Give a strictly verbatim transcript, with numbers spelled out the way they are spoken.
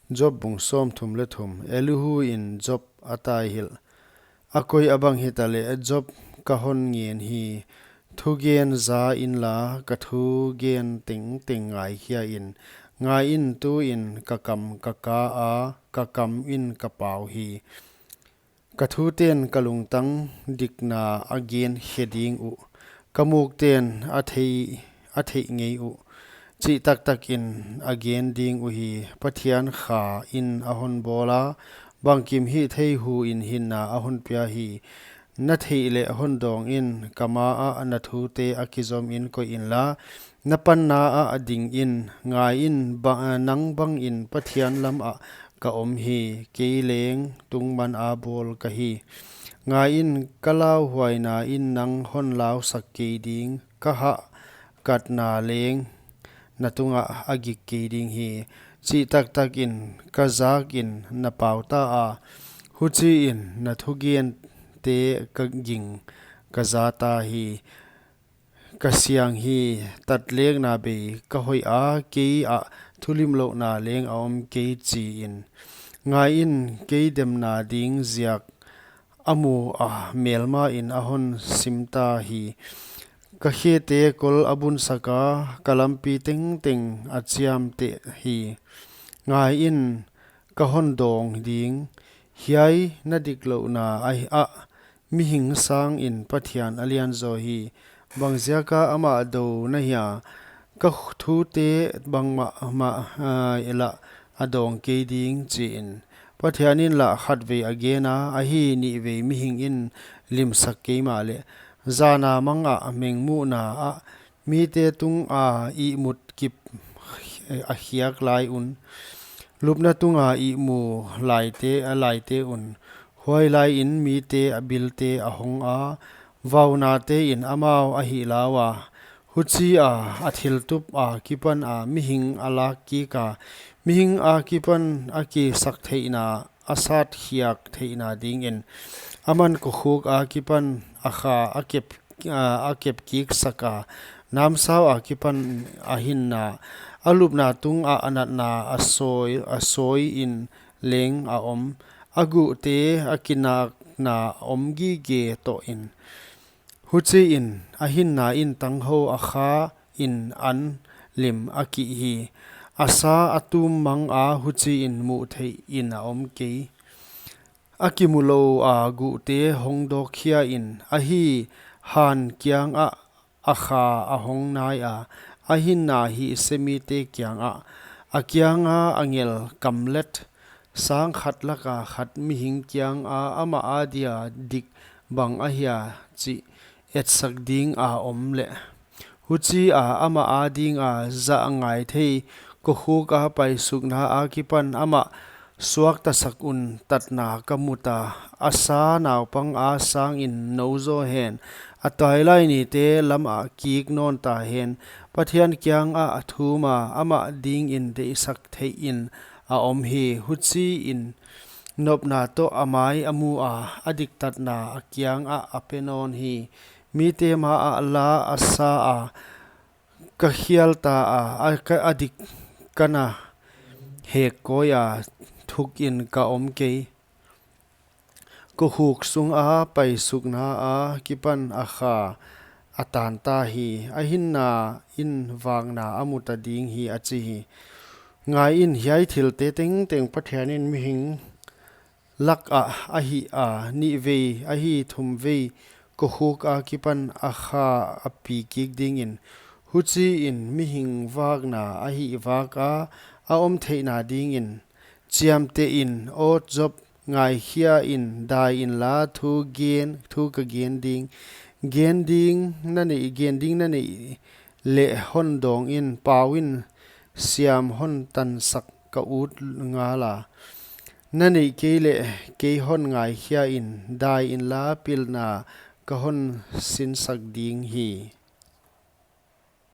Job bung sawmthum leh thum. Elihu in Job a taihilh. A koi a bang hitaleh Job ka hon ngen hi. Thugen za inla ka thugen tengteng ngaikhia in. Ngaiin, tuin ka kam ka ka a, ka kam in ka pau hi. Ka thuten ka lungtang dikna a gen khe ding uh. Ka mukten a thei, a theih ngei uh. Chih taktakin a gen ding uhi. Pathian kha in a hon bawl a, bangkim hihthei hu in hinna a hon pia hi. Na theih leh hon dawng in, ka ma ah na thute a kizom in koih inla, na panna ah ding in. Ngaiin, ba, nang bangin Pathian lam ah ka om hi. Kei leng tungman a bawl ka hi. Ngaiin, ka lauhuaina in nang hon lausak kei ding, ka hahkatna leng na tungah a gik kei ding hi. Chih taktakin ka zakin na pau ta a, huchiin na thugente ka ging ka za ta hi. Ka siang hi, tatlekna bei ka hoih a, kei ah thulimlouhna leng a om kei, chi in. Ngaiin, kei demna ding ziak a mu a, melma in a hon sim ta hi. Ka khete kol a bunsak a, ka lampi tengteng a chiamteh hi. Ngaiin, ka hon dawng ding. Hiai na diklouhna ah, mihing sangin Pathian a lian zaw hi. Bangziaka amah dou na hia? Ka thute bangmah mah, ah, lah a dawng kei ding, chi in. Pathian in lah khatvei a gen a, ahi, nihvei mihing in limsak kei mahleh. Zana mang ah, mengmuhna ah, mite tunga ihmut kip a khiak lai un, lupna tunga ihmu laite, a laite un, huai laiin mite a bilte a hong a, vaunate in amau a hih lau a. Huchia a thiltup a kipan a mihing a lak kik a, mihing a kipan a kisak theihna, a sat khiak theihna dingin, aman kokhuk a kipan a kha a kep, a, a kep kik sak a, namsau a kipan a hinna, a lupna tung ah a natna a sawi, a sawi in leng a om, a guhte a kinakna om gige toh in. Huchiin a hinna in tanghou a kha in an lim a kih hi. A sa a tum mang a, huchiin muh theih in a om kei. A kimu lou a guhte hong dawkkhia in, ahi, han kiang ah a kha a hong nai a, a hinna hihsemite kiang ah. A kianga angel kamlet sangkhat laka khat mihing kianga amah a dia dik bang ahia chih etsak ding a om leh. Huchia amah a dinga zah ngai thei, kokhuk a paisukna a kipan amah suaktasak un tatna ka mu ta. A sa naupang a sangin nou zaw hen, a tailai nite lam ah kik nawn ta hen. Pathian kiang ah a thum a, amah dingin deihsak theih in a om hi. Huchiin nopna toh a mai a mu a, a diktatna a kiang ah a pe nawn hi. Mite ma ah la a sa a, ka khial ta a, a, ka, a dik ka na hek koi a, thuk in ka om kei. Kokhuk sung a paisukna a kipan a kha a tan ta hi. A hinna in vakna a mu ta ding hi, a chi hi. Ngaiin, hiai thilte tengteng Pathian in mihing lak ah a hih a, nihvei ahi, thumvei kokhuk a kipan a kha a pi kik dingin, huchiin mihing vakna a hih vak a, a om theihna dingin, chiamteh in, aw Job, ngaikhia in, dai inla, thu gen, thu ka gen ding, gen ding na neih, gen ding na neih leh hon dawng in, pau in, siam hon tansak ka ut ngal a. Na neih kei leh kei hon ngaikhia in, dai inla, pilna ka hon sinsak ding hi.